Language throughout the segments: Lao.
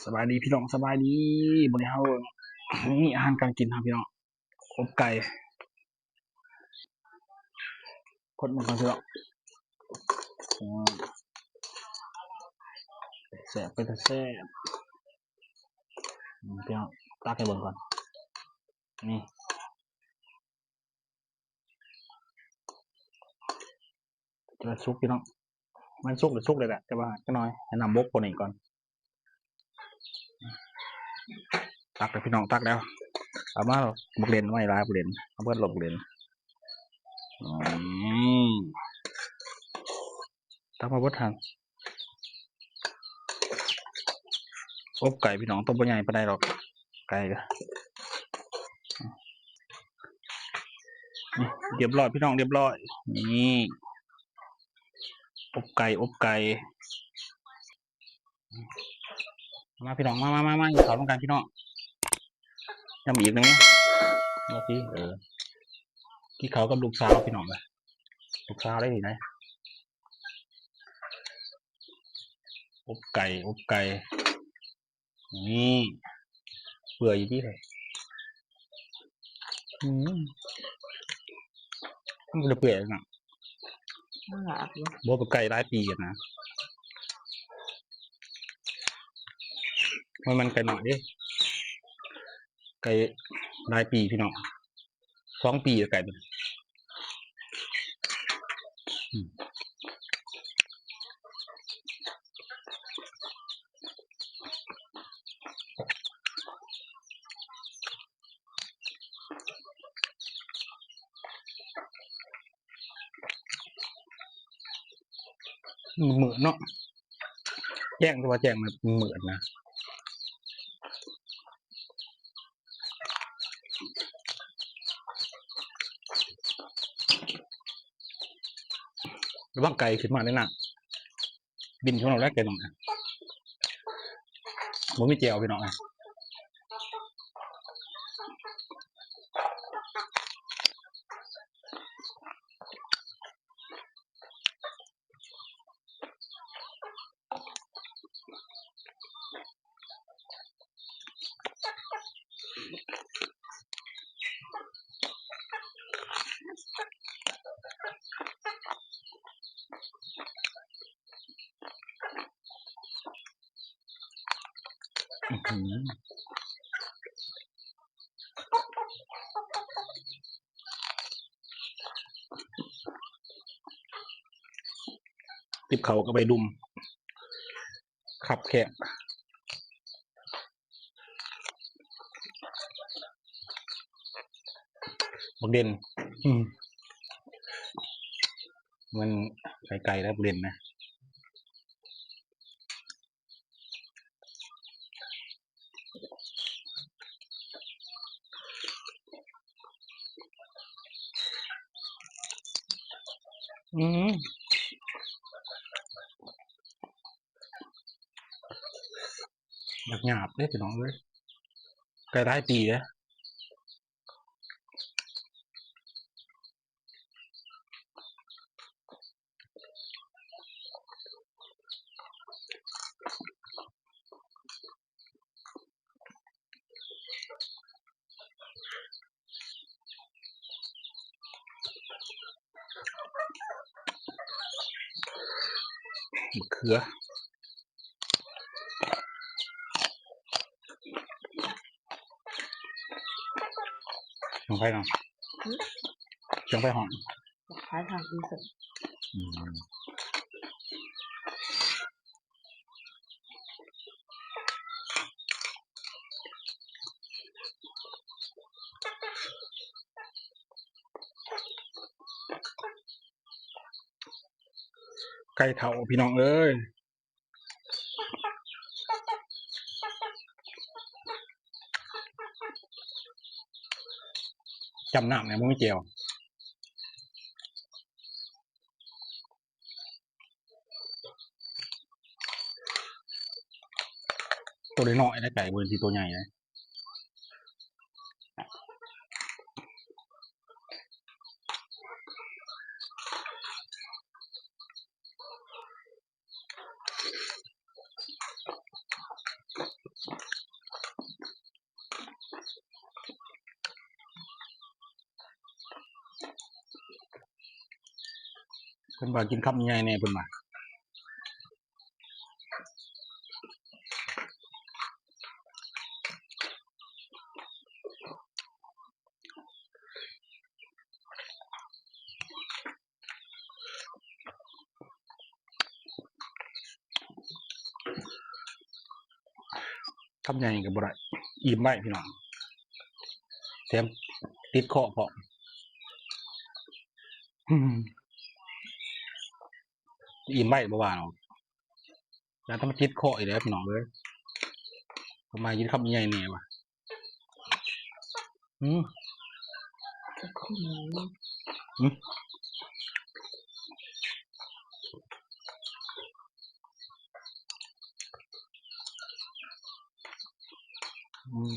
ສະບາຍດີພີ່ນ້ອງ ສະບາຍດີ. ມື້ນີ້ເຮົາມີອາຫານການກິນເຮົາພີ່ນ້ອງ ອົບໄກ່ ຄົນມັນກ່ອນພີ່ນ້ອງ. ອືມ ແຊບ ເປັນຕາແຊບ. ອືມ ພີ່ນ້ອງ ຕັກໃຫ້ເບິ່ງກ່ອນ ນີ້ ຈະໄດ້ສຸກຢູ່ເນາະ. ມັນສຸກແລ້ວ ສຸກແລ້ວແຫຼະ ແຕ່ວ່າຈັກໜ່ອຍໃຫ້ນ້ຳບົກກວ່ານີ້ກ່ອນ. ຕັກແລ້ວພີ່ນ້ອງ ຕັກແລ້ວ. ເອົາມາ ບັກເຫຼັນ ໄວ້ຫຼາຍ ບັກເຫຼັນ ເອົາເບິດໂລດບັກເຫຼັນ. ອືມ ຕັກມາເບິດຫັ້ນ. ອົບໄກ່ພີ່ນ້ອງ ໂຕບໍ່ໃຫຍ່ປານໃດດອກ ໄກ່ກະ ນີ້ ຮຽບຮ້ອຍພີ່ນ້ອງ ຮຽບຮ້ອຍ. ນີ້ ອົບໄກ່ ອົບໄກ່. ມາພີ່ນ້ອງ ມາ ມາ ມາ ມາ ກິນເຂົ້ານຳກັນພີ່ນ້ອງ. ຍຳອີກໜຶ່ງ ມາຊິ ເອີ ກິນເຂົ້າກັບລູກສາວພີ່ນ້ອງເອີຍ ລູກສາວໄດ້ນີ້ນະ. ອົບໄກ່ ອົບໄກ່ ນີ້ ເປື່ອຍຢູ່ຕິເລີຍ. ອືມ ມັນບໍ່ໄດ້ເປື່ອຍນະ ມັນຫຼາບຢູ່ ບໍ່ໄປໄກຫຼາຍປີນະ. ມັນ ມັນໄກນ້ອຍເດ້ ໄກຫຼາຍປີພີ່ນ້ອງ ສອງປີກະໄກເບິດ. ອືມ ມືດໆເນາະ ແຈ້ງ ແຕ່ວ່າແຈ້ງ ມືດໆນະ. ລະວັງໄກ່ຂຶ້ນມາເດີນາງ ບິນຂຶ້ນມາແລ້ວໄກ່ນ້ອຍ ບໍ່ມີແຈ່ວພີ່ນ້ອງ. ອືຫື ຕິບເຂົ້າກັບໃບດຸ່ມ ຄັບແຄບ ບັກເດັ່ນ ອືມ ມັນໄກໆແລ້ວ ບັກເດັ່ນນະ. ອືມ ຢາກຫຍາບເດ້ພີ່ນ້ອງເອີຍ ໄກຫຼາຍປີເດ້. ມະເຂືອ ຂອງໃຜເນາະ? ຫືມ? ຂອງໃຜຫ້ອງ? ຂາຍທາງອີກ. ອືມ. ໄກ່ເຖົ້າພີ່ນ້ອງເອີຍ ຈ້ຳນ້ຳແດ່ ບໍ່ມີແຈ່ວ. ໂຕນ້ອຍໆ ໄດ້ໄກ່ ບໍ່ແມ່ນຊິໂຕໃຫຍ່ເດ້. ອ พิ่นວ່າກິນຄຳໃຫຍ່ແດ່ ເພິ່ນວ່າ. ຄຳໃຫຍ່ກໍບໍ່ໄດ້ ອີ່ມໄວ້ພີ່ນ້ອງ ແຖມຕິດຄໍ້ພ້ອມ. ອືມ ອີ່ມໄວ້ບໍ່ວ່າດອກ ຢ້ານແຕ່ມັນຕິດຄໍ້ອີກແລ້ວພີ່ນ້ອງເອີຍ. ເອົາມາກິນຄຳໃຫຍ່ແດ່ວ່າ. ອືມ ອືມ ອືມ.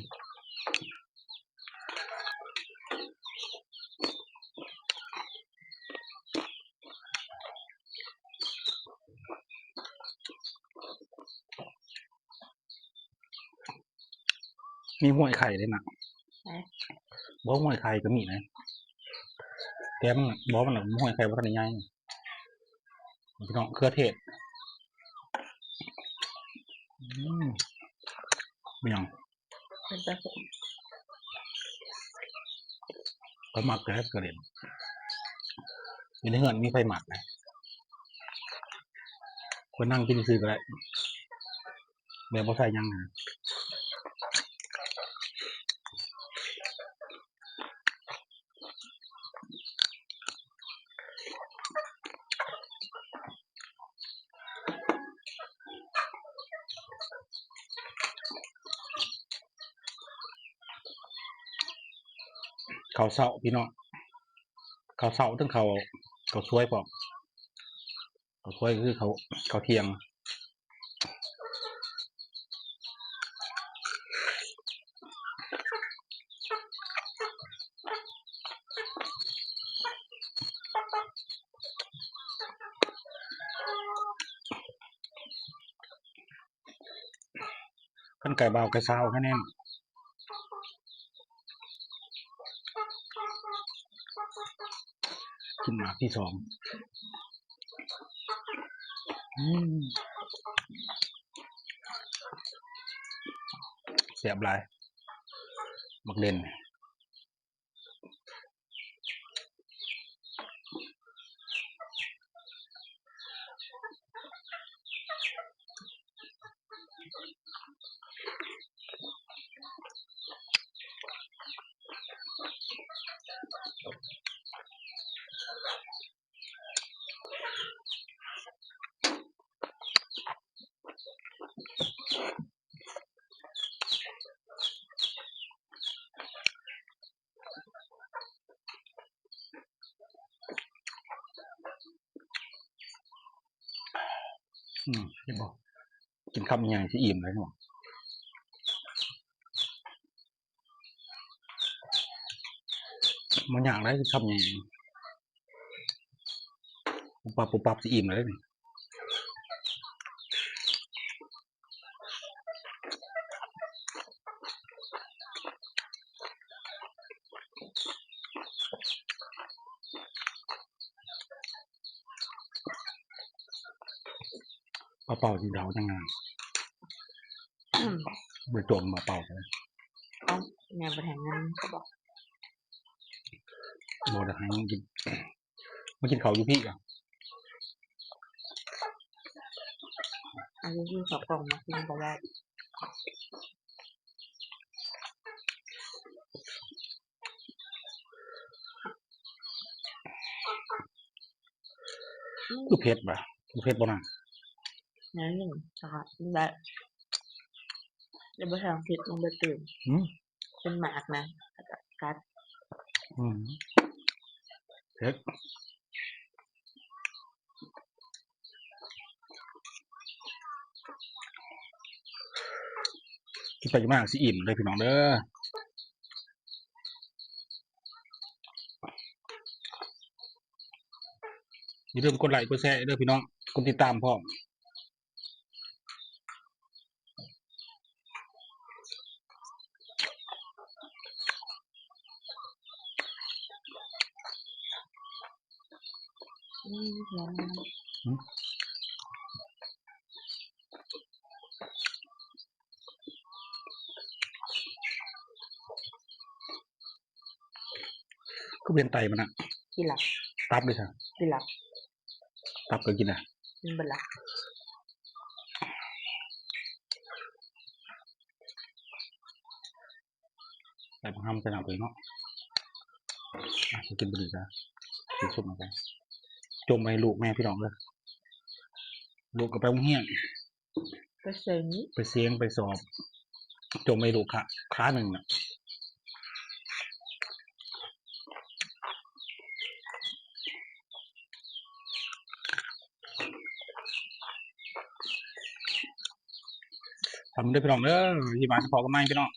ມີຫ້ວຍໄຂ່ເດ້ນະ. ໃສ? ບໍ່ ຫ້ວຍໄຂ່ກໍມີນະ ແຕ່ມັນ ບໍ່ ມັນ ຫ້ວຍໄຂ່ບໍ່ທັນໄດ້ໃຫຍ່. ພີ່ນ້ອງ ເຂືອເທດ ອືມ ເປັນຫຍັງ? ເປັນຕາແຊບ ຂ້ອຍມັກແຕ່ເຂືອເທດ ຢູ່ໃນເຮືອນມີໃຜມັກນະ ຂ້ອຍນັ່ງກິນຊື່ໆກໍໄດ້ ແບບບໍ່ໃສ່ຫຍັງນະ. ເຂົ້າເຊົ້າພີ່ນ້ອງ ເຂົ້າເຊົ້າ ເຖິງເຂົ້າ ເຂົ້າສວຍພ້ອມ. ເຂົ້າສວຍກໍຄືເຂົ້າ ເຂົ້າທ່ຽງ. ຄັນໄກ່ບ່າວໄກ່ສາວຄະແນນ ຂຶ້ນມາທີສອງ. ອືມ ແຊບຫຼາຍ ໝາກເດັ່ນ. ອືມ ເຫັນບໍ່? ກິນຄຳໃຫຍ່ຊິອີ່ມເລີຍເນາະ. ບໍ່ຍາກໃດ ກິນຄຳໃຫຍ່ ປຸບປັບ ປຸບປັບ ຊິອີ່ມເລີຍນີ້. ປາເປົ້າກິນເຂົ້າຈັ່ງງາມ ບໍ່ໄດ້ຕົວະປາເປົ້າເລີຍ. ເອົ້າ ແມ່ບໍ່ໄດ້ໃຫ້ເງິນ ບໍ່ໄດ້ໃຫ້ເງິນກິນ ມາກິນເຂົ້າຢູ່ພີ້ກະ ເອົາຢູ່ທີ່ເຂົ້າກ່ອງມາກິນກໍໄດ້. ຄືເຜັດຫວາ? ບໍ່ເຜັດບໍ່ນາ? ໜ້ອຍໜຶ່ງ ສະຫະກິນໄດ້ ແຕ່ບໍ່ແພງເຜັດ ມັນບໍ່ຕື່ມ. ອືມ ເປັນໝາກນະ ແລ້ວກະກັດ. ອືມ ເຜັດ. ກິນໄປກິນມາຊິອີ່ມເດີພີ່ນ້ອງເດີ. ຢ່າລືມກົດໄລ້ກົດແຊເດີພີ່ນ້ອງ ກົດຕິດຕາມພ້ອມ. ອືມ ຫອມ. ຫືມ ຄືເປັນໄຕມັນນະ? ກິນລະ ຕັບເດ້ຊະ? ກິນລະ ຕັບກໍກິນລະ ກິນເບິດລະ. ໃສ່ບັກຫຳໃສ່ນ້ຳໄປເນາະ. ອ່ະ ກິນເບິດນີ້ຊະ ກິນຊຸບມັນໄປ. ຈົ່ມໄວ້ໃຫ້ລູກແດ່ພີ່ນ້ອງເອີຍ. ລູກກໍໄປໂຮງຮຽນ ໄປເສັງ ໄປເສັງໄປສອບ. ຈົ່ມໄວ້ໃຫ້ລູກຂ້າ ຂ້າໜຶ່ງນະ. ທຳເດີພີ່ນ້ອງເດີ. ທີ່ມາພໍ້ກັນໃໝ່ພີ່ນ້ອງ.